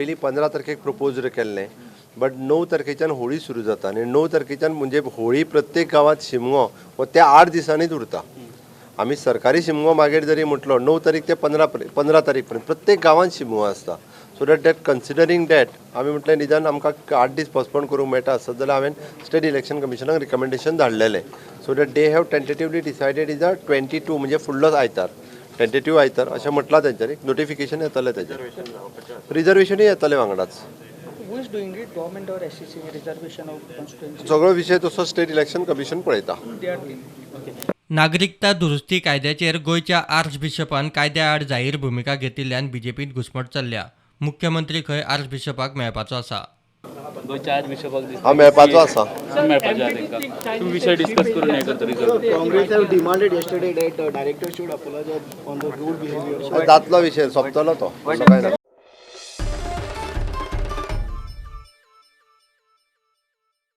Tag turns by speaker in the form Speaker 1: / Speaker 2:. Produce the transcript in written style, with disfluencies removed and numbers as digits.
Speaker 1: पयलीं 15 तारखेक प्रपोज केल्लें, बट 9 तारखेच्यान होळी सुरू जाता आनी 9 तारखेच्यान म्हणजे होळी प्रत्येक गांवांत शिमगो हो त्या 8 दिसांनीच उरता. आमी सरकारी शिमगो मागीर जरी म्हटलो 9 तारीख ते 15 तारीख पर्यंत प्रत्येक गांवांत शिमगो आसता. So that that considering that आमी म्हटलें निदान आमकां 8 दीस पोस्टपोन करूंक मेळटा आसत जाल्यार हांवें स्टेट इलेक्शन कमिशनाक रिकमेंडेशन धाडलेलें. So that they have tentatively decided is a 22, म्हणजे फुडलोच आयतार, टेंटेटीव आयतार अशें म्हटलां तेंच्यांनी. नोटिफिकेशन येतलें तेजें, रिजर्वेशनूय येतलें वांगडाच.
Speaker 2: Who is doing it, government or SEC, reservation of constituency?
Speaker 1: सगळो विशय तसो स्टेट इलेक्शन कमिशन पळयता.
Speaker 2: They are doing.
Speaker 3: नागरिकता दुरुस्ती कायद्याचेर गोंयच्या आर्च बिशपान कायद्या आड जाहीर भुमिका घेतिल्ल्यान बीजेपींत घुस्मट चल्ल्या. मुख्यमंत्री खंय आर्च बिशपाक मेळपाचो आसा.
Speaker 4: गोंयच्या आर्च बिशपाक दिसता.
Speaker 1: हांव मेळपाचो आसा.
Speaker 4: मेळपाचें आहा तांकां. तुमी विशय डिस्कस करून हें करतली sir.
Speaker 5: Congress have demanded yesterday that director should apologize on the rude behavior.
Speaker 1: जातलो विशय, सोंपतलो तो, असो काय ना.